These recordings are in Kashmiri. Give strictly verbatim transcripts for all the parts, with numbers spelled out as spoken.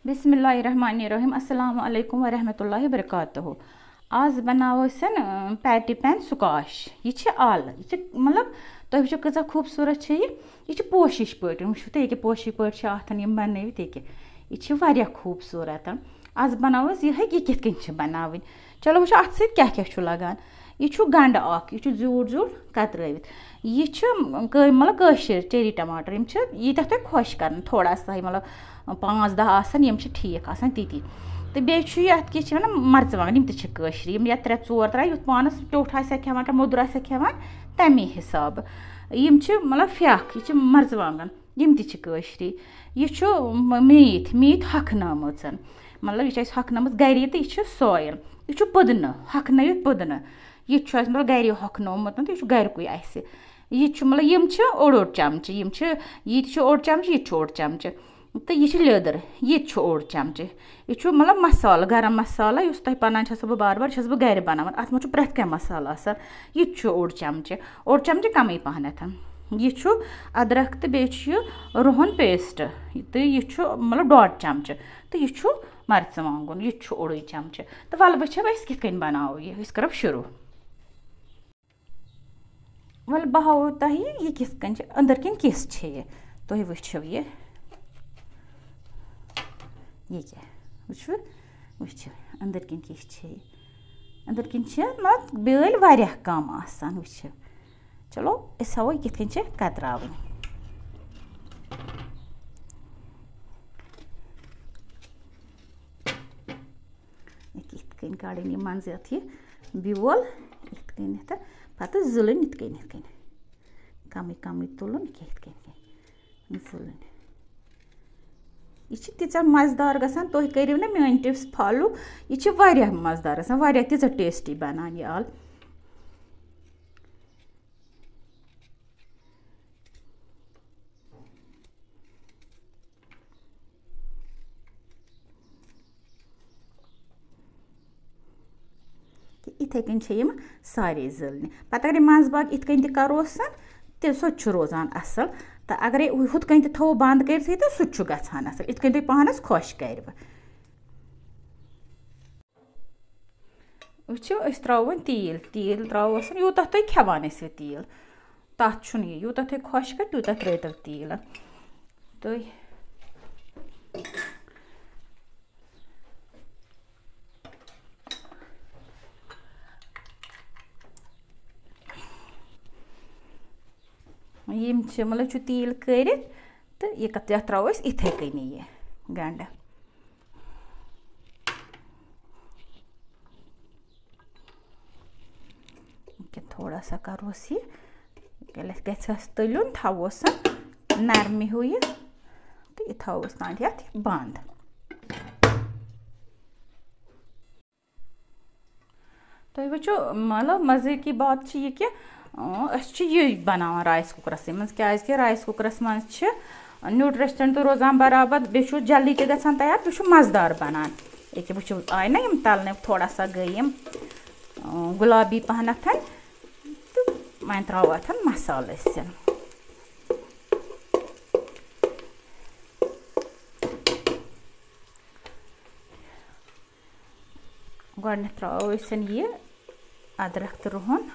بسم اللہ الرحمن الرحیم۔ السلام علیکم ورحمۃ اللہ وبرکاتہ۔ آز بناوو أسۍ، اۭں، patty pan squash۔ یہِ چھِ آلہٕ، یہِ چھِ، مطلب، تُہۍ وٕچھِو کۭژاہ خوٗبصوٗرت چھِ یہِ۔ یہِ چھِ پوشِش پٲٹھۍ، وٕچھِو تُہۍ ییٚکیٛاہ پوشِش پٲٹھۍ چھِ اَتھَن یِم بَنٲوِتھ ییٚکیٛاہ۔ یہِ چھِ واریاہ خوٗبصوٗرت۔ آز بناوو أسۍ یِہوٚے، یہِ کِتھ کٔنۍ چھِ بناوٕنۍ۔ چلو وٕچھو اَتھ سۭتۍ کیٛاہ کیٛاہ چھُ لَگان۔ یہِ چھُ گَنٛڈٕ اَکھ، یہِ چھُ زیوٗٹھ زیوٗٹھ کترٲوِتھ۔ یہِ چھِ کٲ-، مطلب کٲشِرۍ cherry ٹماٹر، یِم چھِ ییٖتیٛاہ تۄہہِ خۄش کَرَن، تھوڑا سا، مطلب پانٛژھ دَہ آسَن، یِم چھِ ٹھیٖک آسان تِتی۔ تہٕ بیٚیہِ چھُ یَتھ کیٛاہ چھِ وَنان، مرژٕوانٛگن، یِم تہِ چھِ کٲشرِ، یِم یا ترٛےٚ ژور ترٛےٚ، یُتھ پانَس ٹیوٚٹھ آسہِ کھٮ۪وان، کانٛہہ موٚدُر آسہِ کھٮ۪وان، تَمی حِسابہٕ۔ یِم چھِ مطلب پھٮ۪کھ، یہِ چھِ مرژٕوانٛگن، یِم تہِ چھِ کٲشرِ۔ یہِ چھُ م-، میٖتھۍ، میٖتھۍ ہۄکھنٲومٕژ۔ مطلب، یہِ چھِ اَسہِ ہۄکھنٲومٕژ گَرے تہٕ یہِ چھُ soil۔ یہِ چھُ پُدنہٕ، ہۄکھنٲوِتھ پُدنہٕ۔ یہِ تہِ چھُ اَسہِ، مطلب، گَرے ہۄکھنومُت تہٕ یہِ چھُ گَرِکُے اَسہِ۔ یہِ چھُ، مطلب، یِم چھِ اوٚڑ اوٚڑ چمچہٕ، یِم چھِ، یہِ تہِ چھُ اوٚڑ چمچہٕ، یہِ تہِ چھُ اوٚڑ چمچہٕ۔ تہٕ یہِ چھِ لیٚدٕر، یہِ تہِ چھُ اوٚڑ چمچہٕ۔ یہِ چھُ، مطلب، مصالہٕ، گرم مصالہٕ، یُس تۄہہِ پَنان چھَسو بہٕ بار بار، چھَس بہٕ گَرِ بَناوان۔ اَتھ منٛز چھُ پرٛٮ۪تھ کینٛہہ مصالہٕ آسان۔ یہِ تہِ چھُ اوٚڑ چمچہٕ، اوٚڑ چمچہٕ کَمٕے پَہنَتھ۔ یہِ چھُ أدرَک تہٕ بیٚیہِ چھُ یہِ رُہَن paste، تہٕ یہِ چھُ، مطلب، ڈۄڈ چمچہٕ، تہٕ یہِ چھُ مرژٕوانٛگُن، یہِ تہِ چھُ اوٚڑُے چمچہٕ۔ تہٕ وَلہٕ وٕچھو أسۍ کِتھ کٔنۍ بَناوو یہِ، أسۍ کَرو شروٗع۔ وَلہٕ بہٕ ہاوو تۄہہِ یہِ کِتھ کٔنۍ چھِ، أنٛدٕر کِنۍ کِژھ چھِ یہِ، تُہۍ وٕچھِو یہِ۔ یہِ کیٛاہ؟ وٕچھِو، وٕچھِو، أنٛدٕر کِنۍ کِژھ چھِ یہِ۔ أنٛدٕر کِنۍ چھِ نہ بیٛٲلۍ واریاہ کَم آسان، وٕچھِو۔ چلو، أسۍ ہاوو یہِ کِتھ کٔنۍ چھِ کتراوٕنۍ۔ یہِ کِتھ کٔنۍ کَڑٕنۍ یہِ منٛزٕ یَتھ یہِ بیول، یِتھ کٔنٮ۪تھ، پَتہٕ زٕلٕنۍ یِتھ کٔنۍ، یِتھ کٔنۍ۔ کَمٕے کَمٕے تُلُن، یِتھ کٔنۍ، یِتھ کٔنۍ زٕلٕنۍ۔ یہِ چھِ تیٖژاہ مَزٕدار گژھان، تُہۍ کٔرِو نہ میٛٲنۍ tips follow۔ یہِ چھِ واریاہ مَزٕدار گژھان، واریاہ تیٖژاہ tasty بَنان یہِ آل۔ تہٕ یِتھَے کٔنۍ چھِ یِم سارے زٕلنہِ۔ پَتہٕ اَگَرے منٛزباگ یِتھ کٔنۍ تہِ کَروسَن، تہٕ سُہ تہِ چھُ روزان اَصٕل۔ تہٕ اَگَرے ہُتھ کٔنۍ تہِ تھوٚو بنٛد کٔرِتھٕے، تہٕ سُہ تہِ چھُ گژھان اَصٕل، یِتھ کٔنۍ تُہۍ پانَس خۄش کَرِوٕ۔ وٕچھِو، أسۍ ترٛاوو وۄنۍ تیٖل۔ تیٖل ترٛاووس نہٕ، یوٗتاہ تُہۍ کھٮ۪وان ٲسِو تیٖل، تَتھ چھُنہٕ یہِ۔ یوٗتاہ تۄہہِ خۄش کَرِ، تیوٗتاہ ترٛٲوۍتو تیٖل۔ تُہۍ یِم چھِ، مطلب، چھُ تیٖل کٔرِتھ تہٕ یہِ کَتھ، یَتھ ترٛاوو أسۍ یِتھَے کٔنی یہِ گَنٛڈٕ۔ یہِ کیٛاہ، تھوڑا سا کَروس یہِ، ییٚلہِ اَسہِ گژھِ اَسہِ تٔلیُن، تھاووس نرمہِ ہیوٗ یہِ تہٕ یہِ تھاووس تام یَتھ بنٛد۔ تُہۍ وٕچھِو، مطلب، مَزے کی بات چھِ یہِ کہِ، اۭں، أسۍ چھِ یہِ بَناوان رایِس کُکرَسٕے منٛز، کیٛازِکہِ رایِس کُکرَس منٛز چھِ nutrition تہِ روزان برابر، بیٚیہِ چھُ جلدی تہِ گژھان تیار، بیٚیہِ چھُ مَزٕدار بَنان۔ ییٚکیٛاہ وٕچھِو، آے نہ یِم تَلنہٕ، تھوڑا سا گٔے یِم، اۭں، گُلابی پَہنَتھ۔ تہٕ وۄنۍ ترٛاوو اَتھ مصالہٕ أسۍ۔ گۄڈٕنٮ۪تھ ترٛاوو أسۍ یہِ أدرَک تہٕ رُہَن۔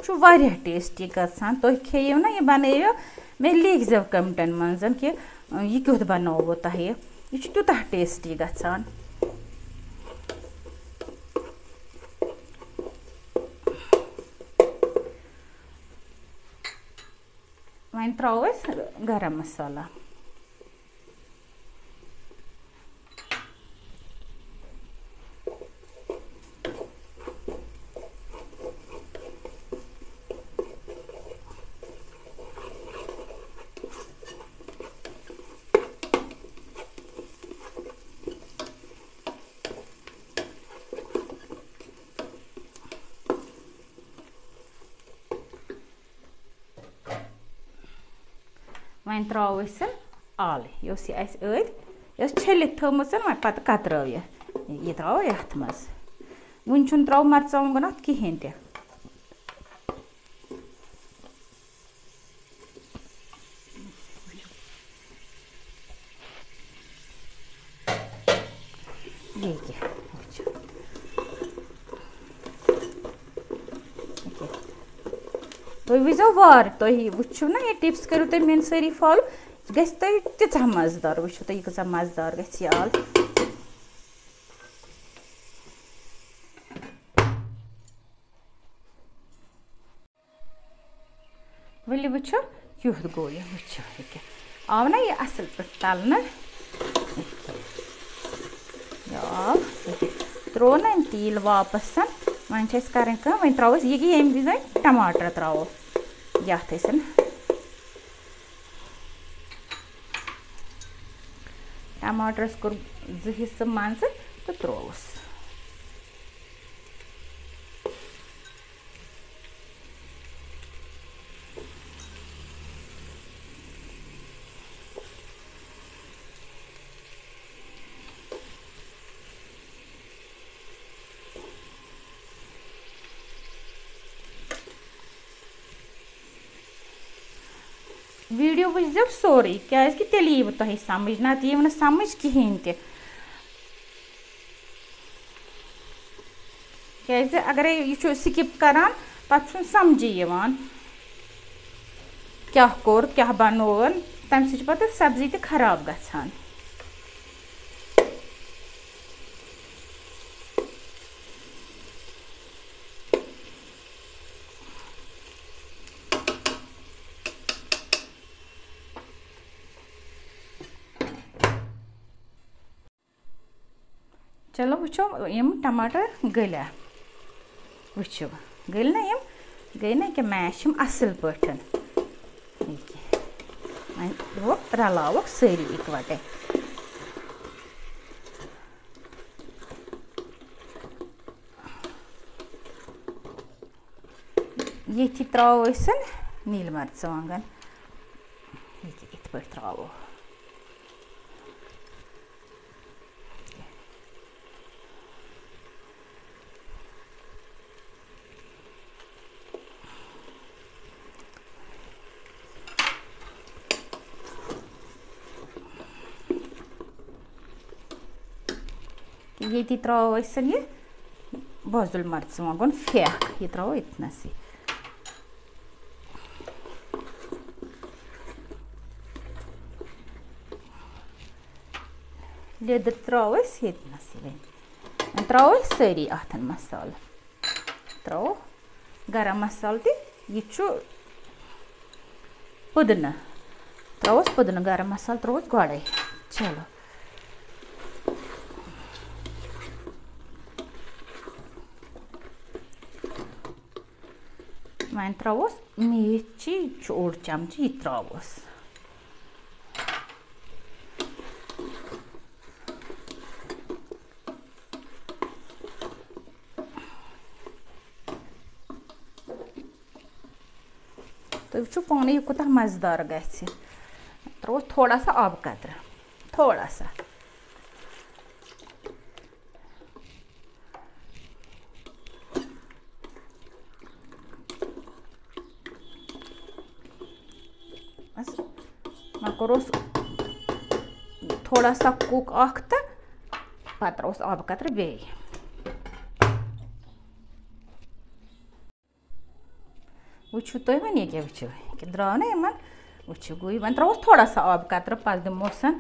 چھُ واریاہ tasty گژھان۔ تُہۍ کھیٚیِو نہ یہِ، بَنٲیِو، مےٚ لیکھزیو commentن منٛز کہِ، اۭں، یہِ کیُتھ بَنووُ تۄہہِ۔ یہِ چھُ تیوٗتاہ tasty گژھان۔ وۄنۍ ترٛاوو أسۍ گرم مصالہ۔ وۄنۍ ترٛاوو أسۍ آلہٕ، یۄس یہِ اَسہِ أدۍ یۄس چھٔلِتھ تھٲومٕژ، وۄنۍ پَتہٕ کترٲو یہِ، یہِ ترٛاوو یَتھ منٛز۔ وُنہِ چھُنہٕ ترٛاوُن مرژٕوانٛگُن اَتھ کِہیٖنۍ تہِ۔ یہِ کیٛاہ؟ وٕچھِو۔ یہِ کیٛاہ؟ تُہۍ وٕچھزیو وارٕ، تُہۍ وٕچھِو نہ یہِ tips، کٔرِو تُہۍ میٛٲنۍ سٲری follow، یہِ گژھِ تۄہہِ تیٖژاہ مَزٕدار۔ وٕچھِو تُہۍ یہِ کۭژاہ مَزٕدار گژھِ یہِ آلو۔ ؤلِو وٕچھو، کیُتھ گوٚو یہِ، وٕچھو یہِ کیٛاہ۔ آو نہ یہِ اَصٕل پٲٹھۍ تَلنہٕ؟ یہِ کیٛاہ؟ یہِ آو، یہِ کیٛاہ؟ ترٛوو نہ أمۍ تیٖل واپَس۔ وۄنۍ چھِ اَسہِ کَرٕنۍ کٲم، وۄنۍ ترٛاوو أسۍ یہِ کہِ ییٚمہِ وِزِ وۄنۍ ٹماٹر ترٛاوو یَتھ أسۍ۔ ٹماٹرَس کوٚر زٕ حصہٕ منٛزٕ تہٕ ترٛووُس۔ ویڈیو وٕچھزیو سورُے، کیازِ کہِ تیٚلہِ ییٖوٕ تۄہہِ سمجھ، نتہٕ ییٖوٕ نہٕ سمجھ کِہیٖنۍ تہِ۔ کیازِ اگرے یہِ چھُ skip کران، پتہٕ چھُنہٕ سمجھے یِوان کیٛاہ کوٚر، کیٛاہ بنووُن، تمہِ سۭتۍ چھِ پتہٕ سبزی تہِ خراب گژھان۔ چلو وٕچھو، یِم ٹماٹر گٔلیا؟ وٕچھِو، گٔلۍ نہ یِم؟ گٔے نہ کہِ mash یِم اَصٕل پٲٹھۍ؟ ییٚکیٛاہ۔ وۄنۍ گوٚو رلاوکھ سٲری اِکوَٹَے۔ ییٚتھی ترٛاوو أسۍ نیٖلۍ مرژٕوانٛگن۔ ییٚکیٛاہ یِتھ پٲٹھۍ ترٛاوو۔ ییٚتی ترٛاوو أسۍ یہِ وۄزُل مرژٕوانٛگُن پھیٚکھ، یہِ ترٛاوو أتنَسٕے۔ لیٚدٕر ترٛاوو أسۍ ییٚتنَسٕے وۄنۍ۔ وۄنۍ ترٛاوو أسۍ سٲری اَتھَن مصالہٕ۔ ترٛاوو گرم مصالہٕ تہِ، یہِ چھُ پُدنہٕ۔ ترٛاووس پُدنہٕ، گرم مصالہٕ ترٛاووس گۄڈَے۔ چلو۔ وۄنۍ ترٛاووس میتھی، یہِ چھُ اوٚڑ چمچہٕ، یہِ ترٛاووس۔ تُہۍ وٕچھِو پانَے، یہِ کوٗتاہ مَزٕدار گژھِ۔ ترٛووُس تھوڑا سا آبہٕ قطرٕ، تھوڑا سا۔ بس، وۄنۍ کوٚرُس تھوڑا سا cook اکھ تہٕ پتہٕ ترٛاوُس آبہٕ قطرٕ بیٚیہِ۔ وٕچھِو تُہۍ وۄنۍ ییٚکیٛاہ، وٕچھِو ییٚکیٛاہ درٛاو نہ یِمن، وٕچھِو گوٚو یہِ۔ وۄنۍ ترٛاوُس تھوڑا سا آبہٕ قطرٕ، پتہٕ دِموسَن،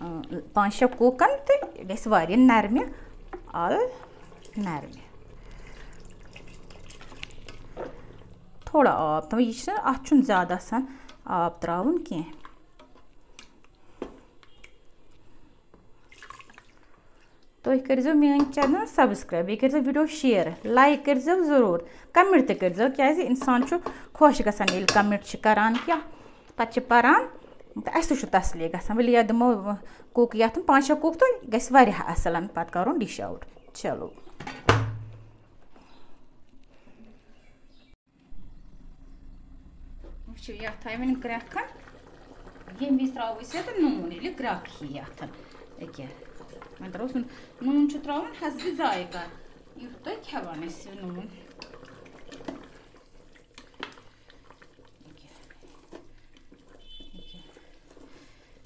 اۭں، پانٛژھ شےٚ cook تہٕ یہِ گژھِ واریاہ نرمہِ، آل نرمہِ۔ تھوڑا آب تھاوُن، یہِ چھُنہٕ، اَتھ چھُنہٕ زیادٕ آسان آب ترٛاوُن کینٛہہ۔ تُہۍ کٔرۍزیو میٛٲنۍ channel subscribe، بیٚیہِ کٔرۍزیو video share، like کٔرۍزیو ضروٗر، comment تہِ کٔرۍزیو، کیٛازِ اِنسان چھُ خۄش گژھان ییٚلہِ comment چھِ کران کینٛہہ، پتہٕ چھِ پران تہٕ اَسہِ تہِ چھُ تسلی گژھان۔ ؤلِو یا دِمو cook یَتھ پانٛژھ شےٚ cook تہٕ گژھِ واریاہ اَصٕل، پتہٕ کَرُن dish out۔ چلو۔ وٕچھِو، یَتھ آیہِ وۄنۍ گرٛٮ۪کھ۔ ییٚمہِ وِزِ ترٛاوو أسۍ یَتھ نوٗن، ییٚلہِ گرٛٮ۪کھ یی یَتھ۔ أکیٛاہ، وۄنۍ ترٛاووس نہٕ، نوٗن چھُ ترٛاوُن حسبِ ذائقہ۔ یُتھ تُہۍ کھٮ۪وان ٲسِو نوٗن۔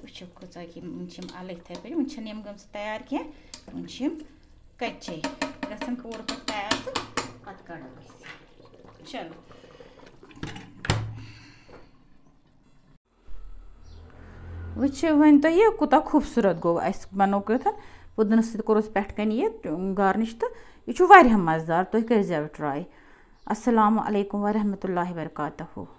وٕچھِو، کۭژاہ یِم، یِم چھِ یِم اَلہٕ یِتھَے پٲٹھۍ، وٕنہِ چھَنہٕ یِم گٔمژٕ تیار کینٛہہ، وٕنہِ چھِ یِم کَچے، گژھن پوٗرٕ پٲٹھۍ تیار تہٕ پَتہٕ کَڑو أسۍ۔ چلو۔ وٕچھِو وۄنۍ تۄہہِ یہِ کوٗتاہ خوٗبصوٗرت گوٚو، اَسہِ بَنوو کیُتھ پُدنہٕ سۭتۍ کوٚرُس پٮ۪ٹھ کَنہِ یہِ گارنِش تہٕ یہِ چھُ واریاہ مَزٕدار، تُہۍ کٔرۍزیو ٹرٛاے۔ السلام علیکم ورحمۃ اللہ وبرکاتہ۔